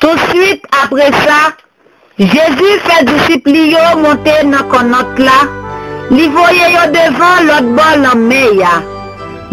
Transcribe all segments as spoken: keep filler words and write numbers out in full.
Tousuit apre sa, Jezi fè disip li yo monte nan kannòt la, li voye yo devan lòt bò lanmè a.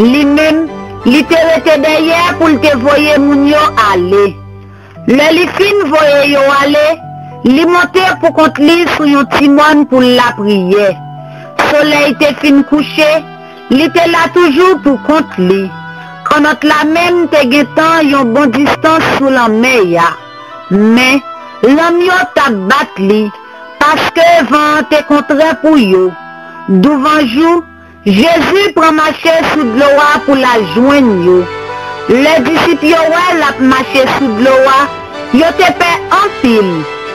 Li menm, li te rete dèyè pou l te voye moun yo ale. Lè li fin voye yo ale, li monte pou kont li sou yon ti mòn pou l lapriyè. Solèy te fin kouche, li te la toujou pou kont li. Kannòt la menm te gentan yon bon distans sou lanmè a. Men, lanm yo t ap bat li, paske van an te kontrè pou yo. Douvanjou, Jezi pran mache sou dlo a pou l al jwenn yo. Lè disip yo wè l ap mache sou dlo a, yo te pè anpil.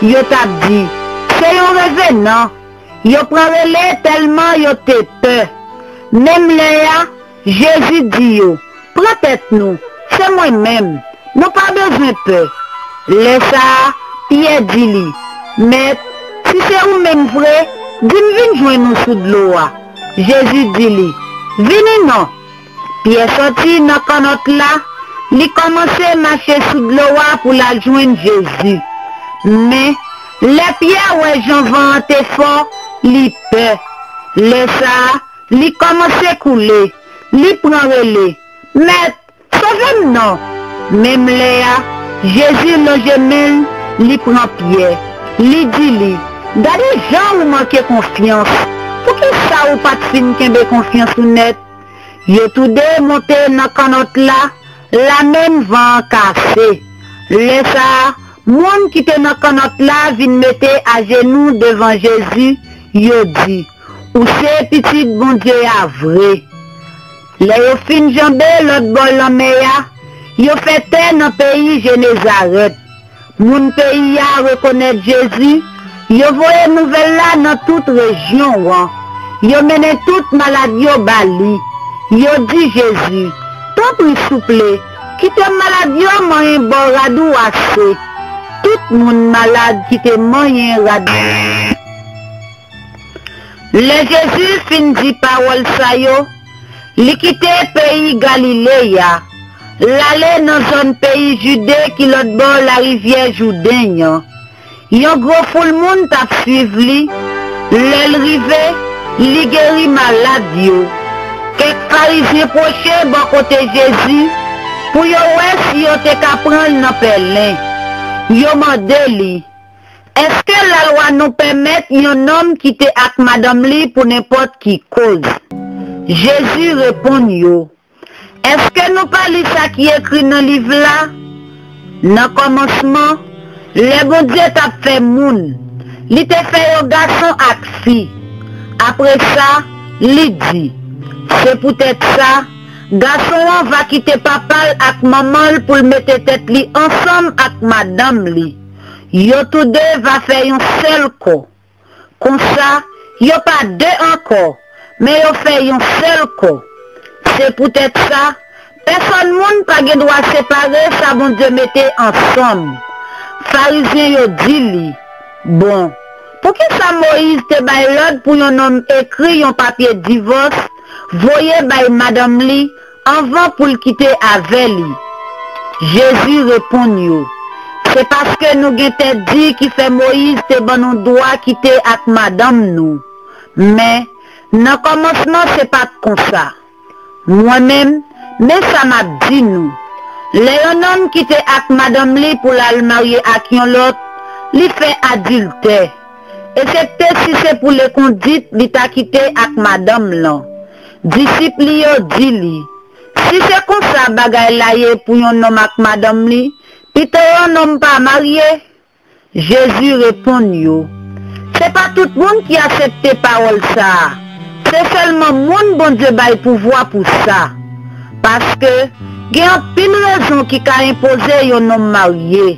Yo t ap di, "Se yon revenan." Yo pran rele tèlman yo te pè. Menm lè a, Jezi di yo, "Pran tèt nou, se mwen menm, nou pa bezwen pè." Lè sa a, Pyè di li, "Mèt, si se ou menm vre, di m vin jwenn ou sou dlo a." Jezi di li, "Vini non." Pyè sòti nan kannòt la, li kòmanse mache sou dlo a pou l al jwenn Jezi. Men, lè Pyè wè jan van an te fò, li pè. Lè sa a, li kòmanse koule, li pran rele, "Mèt, sove m non!" Menm lè a, Jezi lonje men l, li pran Pyè. Li di li, "Gade jan ou manke konfyans! Poukisa ou pa t fin kenbe konfyans ou nèt?" Yo toude monte nan kannòt la, lamenn van an kase. Lè sa a, moun ki te nan kannòt la vin mete ajenou devan Jezi, yo di, "Ou se Pitit Bondye a vre." Lè yo fin janbe lòt bò lanmè a, yo fè tè nan peyi Jenezarèt. Moun peyi a rekonèt Jezi, yo voye nouvèl la nan tout rejyon an. Yo mennen tout malad yo ba li. Yo di Jezi, "Tanpri souple, kite malad yo manyen bò rad ou ase." Tout moun malad kite manyen rad. Lè Jezi fin di pawòl sa yo, li kite peyi Galile a, l ale nan zòn peyi Jide ki lòt bò larivyè Jouden an. Yon gwo foul moun t ap suiv li. Lè l rive, li geri malad yo. Kèk Farizyen pwoche bò kote Jezi pou yo wè si yo te ka pran l nan pèlen. Yo mande li, "Èske lalwa nou pèmèt yon nonm kite ak madanm li pou nenpòt ki koz?" Jezi reponn yo, "Èske nou pa li sa ki ekri nan liv la? Nan kòmansman, lè Bondye t ap fè moun, li te fè yo gason ak fi. Apre sa, li di, 'Se poutèt sa, gason an va kite papa l ak manman l pou l mete tèt li ansanm ak madanm li. Yo toude va fè yon sèl kò.' Konsa, yo pa de ankò, men yo fè yon sèl kò. Se poutèt sa, pèsòn moun pa gen dwa separe sa Bondye mete ansanm." Farizyen yo di li, "Bon, poukisa Moyiz te bay lòd pou yon nonm ekri yon papye divòs, voye bay madanm li, anvan pou l kite avè li?" Jezi reponn yo, "Se paske nou gen tèt di ki fè Moyiz te ban nou dwa kite ak madanm nou. Men, nan kòmansman se pa t konsa. Mwen menm, men sa m ap di nou. Lè yon nonm kite ak madanm li pou l al marye ak yon lòt, li fè adiltè. Esepte si se pou lekondit li ta kite ak madanm lan." Disip li yo di li, "Si se konsa bagay la ye pou yon nonm ak madanm li, pito yon nonm pa marye." Jezi reponn yo, "Se pa tout moun ki aksepte pawòl sa a. Se sèlman moun Bondye bay pouvwa pou sa. Paske gen anpil rezon ki ka enpoze yon nonm marye.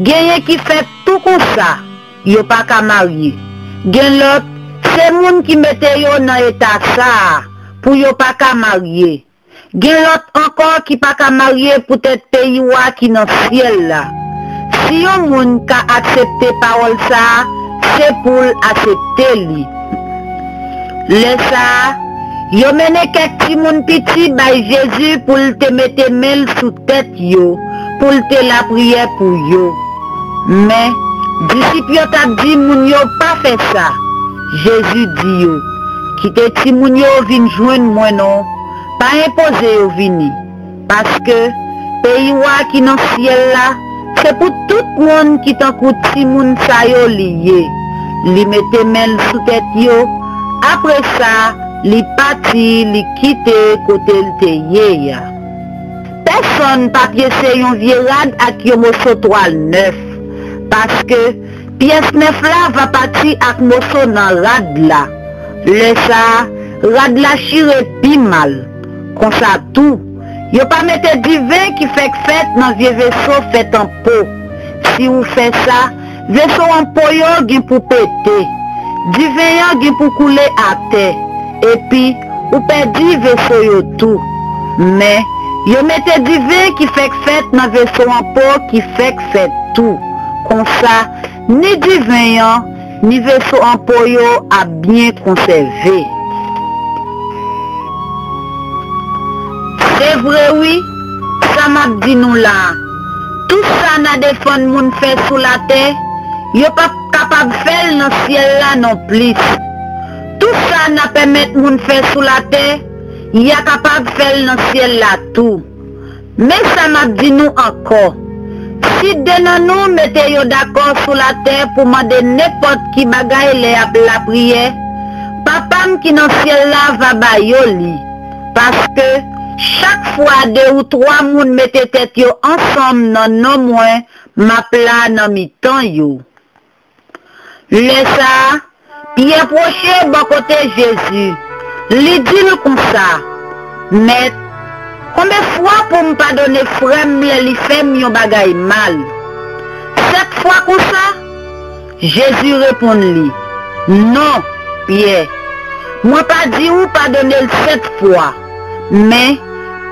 Genyen ki fèt tou konsa, yo pa ka marye. Gen lòt, se moun ki mete yo nan eta sa a pou yo pa ka marye. Gen lòt ankò ki pa ka marye poutèt peyi wa ki nan syèl la. Si yon moun ka aksepte pawòl sa a, se pou l aksepte li." Lè sa a, yo mennen kèk timoun piti bay Jezi pou l te mete men l sou tèt yo, pou l te lapriyè pou yo. Men, disip yo t ap di moun yo pa fè sa. Jezi di yo, kite timoun yo vin jwenn mwen non, pa enpoze yo vini. Paske peyi wa ki nan syèl la, se pou tout moun ki tankou timoun sa yo li ye. Li mete men l sou tèt yo, apre sa, li pati, li kite kote l te ye a. Pèsonn pa pyese yon vye rad ak yon moso twal nèf, paske pyès nèf la va pati ak moso nan rad la. Lè sa a, rad la chire pi mal. Konsa tou, yo pa mete diven ki fèk fèt nan vye veso fèt an po. Si ou fè sa, veso an po yo gen pou pete. Diven an gen pou koule atè, epi ou pèdi veso yo tou. Men, yo mete diven ki fèk fèt nan veso an po ki fèk fèt tou. Konsa, ni diven an, ni veso an po yo ap byen konsève. Se vre wi, sa m ap di nou la a, tout sa n a defann moun fè sou latè, yo p ap kapab fè l nan syèl la nonplis. Tout sa n a pèmèt moun fè sou latè, y a kapab fè l nan syèl la tou. Men sa m ap di nou ankò, si de nan nou mete yo dakò sou latè pou mande nenpòt ki bagay lè y ap lapriyè, Papa m ki nan syèl la va ba yo li. Paske, chak fwa de ou twa moun mete tèt yo ansanm nan non mwen, m ap la nan mitan yo. Lè sa a, Pyè pwoche bò kote Jezi, li di l konsa, Mèt, konbyen fwa pou m padone frè m lè li fè m yon bagay mal? Sèt fwa konsa? Jezi reponn li, Non, Pyè, mwen pa di w padone l sèt fwa, men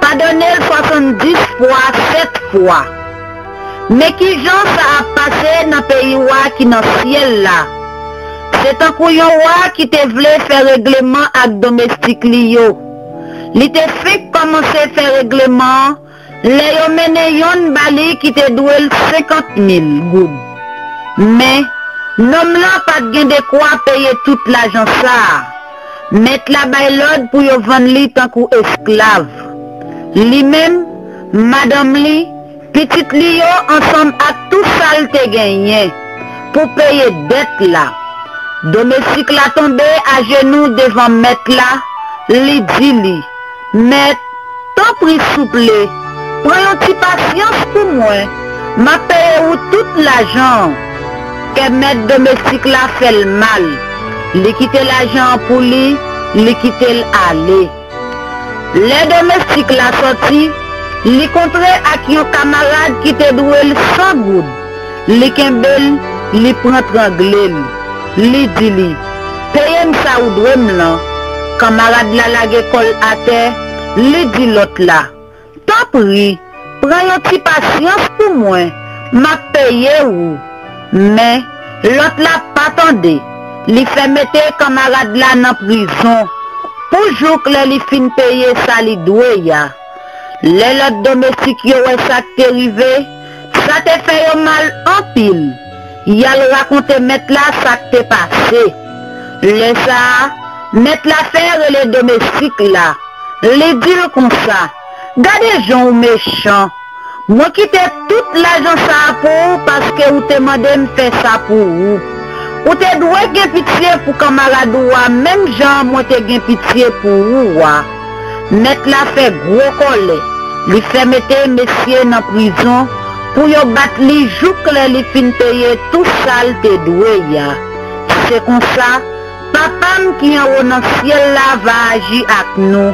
padone l swasanndis fwa sèt fwa. Men ki jan sa ap pase nan peyi wa ki nan syèl la. Se tankou yon wa ki te vle fè regleman ak domestik li yo. Li te fenk kòmanse fè regleman an lè yo mennen yonn ba li ki te dwe l senkant mil goud. Men, nonm lan pa t gen dekwa peye tout lajan sa a. Mèt la bay lòd pou yo vann li tankou esklav. Li menm, madanm li, pitit li yo ansanm ak tou sa l te genyen, pou peye dèt la. Domestik la tonbe ajenou devan mèt la, li di li, Mèt, tanpri souple, pran yon ti pasyans pou mwen, m ap peye ou tout lajan an. Kè mèt domestik la fè l mal. Li kite lajan an pou li, li kite l ale. Lè domestik la sòti, li kontre ak yon kamarad ki te dwe l san goud. Li kenbe l, li pran trangle l. Li di li, Peye m sa ou dwe m lan. Kanmarad la lage kò l atè, li di lòt la, Tanpri, pran yon ti pasyans pou mwen, m ap peye ou. Men, lòt la pa tande, li fè mete kanmarad la nan prizon, pou jouk lè li fin peye sa li dwe a. Lè lòt domestik yo wè sa k te rive, sa te fè yo mal anpil. Y al rakonte mèt la sa k te pase. Lè sa a, mèt la fè rele domestik la. Li di l konsa, Gade jan w mechan! Mwen kite tout lajan sa a pou ou paske ou te mande m fè sa pou ou. Ou te dwe gen pitye pou kanmarad ou a menm jan mwen te gen pitye pou ou a. Mèt la fè gwo kòlè. Li fè mete mesye nan prizon pou yo bat li jouk lè li fin peye tou sa l te dwe a. Se konsa, Papa m ki anwo nan syèl la va aji ak nou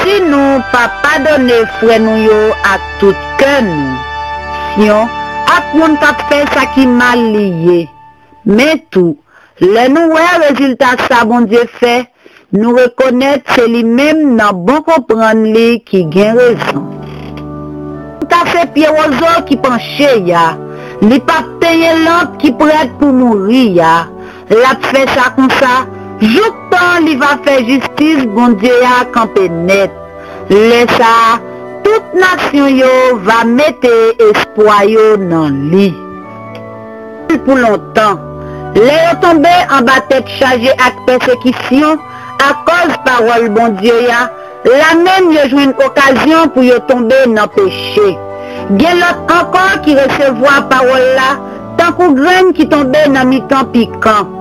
si nou pa padone frè nou yo ak tout kè nou. Syon ak moun k ap fè sa ki mal li ye. Men tou, lè nou wè rezilta sa Bondye fè, nou rekonèt se li menm nan bon konprann li ki gen rezon. Kase pye wozo ki panche a, li p ap tenyen lanp ki prèt pou mouri a. L ap fè sa konsa, jouktan li va fè jistis Bondye a kanpe nèt. Lè sa a, tout nasyon yo va mete espwa yo nan li. pou lontan. Lè yo tonbe anba tèt chaje ak pèsekisyon akòz pawòl Bondye a, la menm yo jwenn okazyon pou yo tonbe nan peche. Gen lòt ankò ki resevwa pawòl la tankou grenn ki tonbe nan mitan pikan.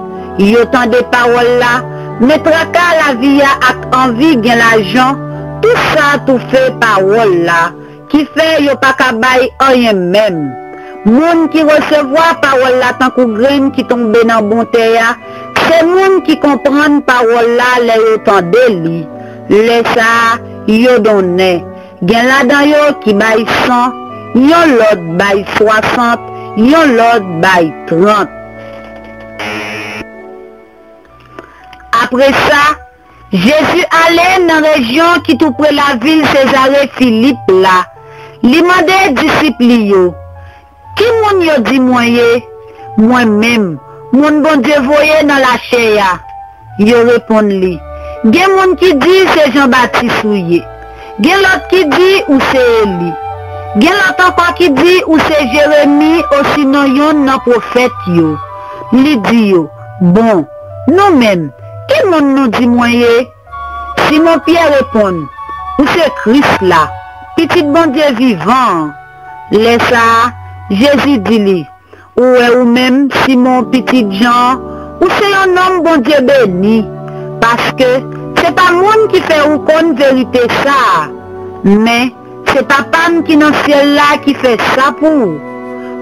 Yo tande pawòl la, men traka lavi a ak anvi gen lajan, tou sa toufe pawòl la, ki fè yo pa ka bay anyen menm. Moun ki resevwa pawòl la tankou grenn ki tonbe nan bon tè a, se moun ki konprann pawòl la lè yo tande li. Lè sa a, yo donnen. Gen ladan yo ki bay san, yon lòt bay swasant, yon lòt bay trant. Apre sa, Jezi ale nan rejyon ki toupre lavil Sezare Filip la. Li mande disip li yo, "Ki moun yo di mwen ye?" "Mwen menm, moun Bondye voye nan lachè a." Yo reponn li, "Gen moun ki di se Jan Batis ou ye. Gen lòt ki di ou se Eli. Gen lòt ankò ki di ou se Jeremi osinon yonn nan pwofèt yo." Li di yo, "Bon, nou menm, ki moun nou di mwen ye?" Simon Pyè reponn, "Ou se Kris la, Pitit Bondye vivan an." Lè sa a, Jezi di li, "Ou wè ou menm, Simon, pitit Jan, ou se yon nonm Bondye beni, paske se pa moun ki fè ou konn verite sa a, men se Papa m ki nan syèl la ki fè sa pou ou.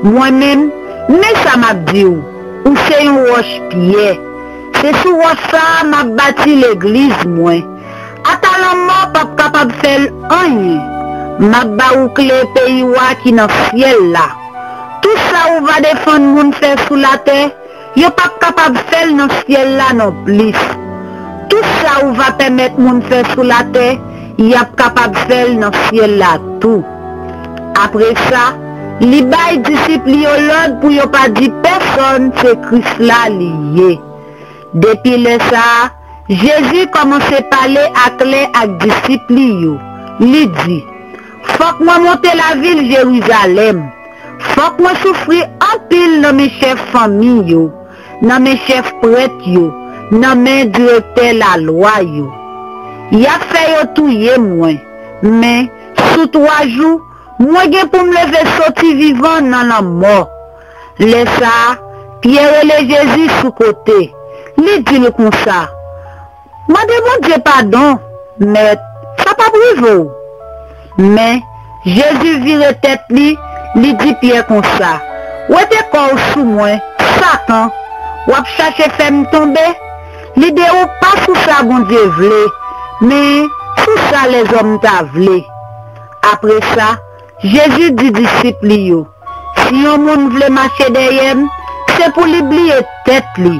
Mwen menm, men sa m ap di w, ou se yon wòch pyè. Se sou wòch sa a m ap bati legliz mwen. Ata lanmò p ap kapab fè l anyen. M ap ba ou kle peyi wa ki nan syèl la. Tou sa ou va defann moun fè sou latè, yo p ap kapab fè l nan syèl la nonplis. Tou sa ou va pèmèt moun fè sou latè, y ap kapab fè l nan syèl la tou. Apre sa, li bay disip li yo lòd pou yo pa di pèsonn se Kris la li ye. Depi lè sa a, Jezi kòmanse pale aklè ak disip li yo. Li di, "Fòk mwen monte lavil Jerizalèm. Fòk mwen soufri anpil nan men chèf fanmi yo, nan men chèf prèt yo, nan men direktè lalwa yo. Y ap fè yo touye mwen, men sou twa jou, mwen gen pou m leve soti vivan nan lanmò." Lè sa a, Pyè rele Jezi sou kote. Li di l konsa, "Mande Bondye padon, Mèt, sa p ap rive w." Men, Jezi vire tèt li, li di Pyè konsa, "Wete kò w sou mwen, Satan! W ap chache fè m tonbe? Lide ou pa sou sa Bondye vle, men sou sa lèzòm ta vle." Apre sa, Jezi di disip li yo, "Si yon moun vle mache dèyè m, se pou li bliye tèt li,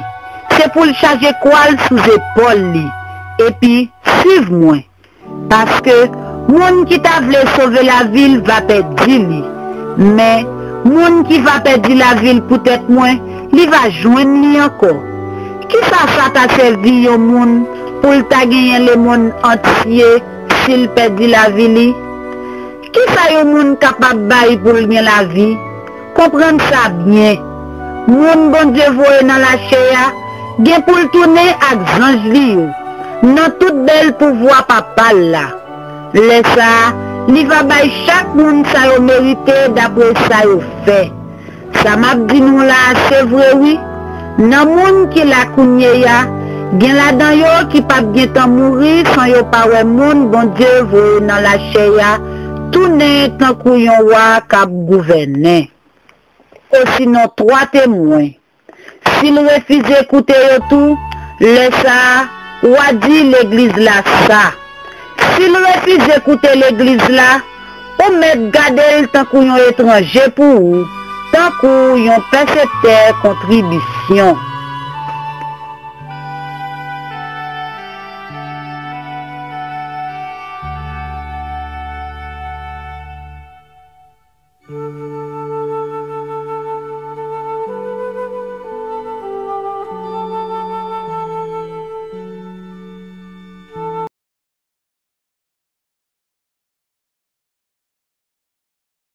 se pou l chaje kwa l sou zepòl li, epi suiv mwen. Paske moun ki ta vle sove lavi l va pèdi li, men moun ki va pèdi lavi l poutèt mwen, li va jwenn li ankò. Kisa sa ta sèvi yon moun pou l ta genyen lemonn antye si l pèdi lavi li? Kisa yon moun kapab bay pou l gen lavi? Konprann sa byen. Moun Bondye voye nan lachè a gen pou l tounen ak zanj li yo nan tout bèl pouvwa Papa l la. Lè sa a, li va bay chak moun sa yo merite dapre sa yo fè. Sa m ap di nou la a se vre wi. Nan moun ki la kounye a, gen ladan yo ki p ap gentan mouri san yo pa wè moun Bondye voye nan lachè a tounen tankou yon wa k ap gouvènen. Osinon twa temwen. Si l refize koute yo tou, lè sa a, w a di legliz la sa. Si l refize koute legliz la, ou mèt gade l tankou yon etranje pou ou, tankou yon pèseptè kontribisyon.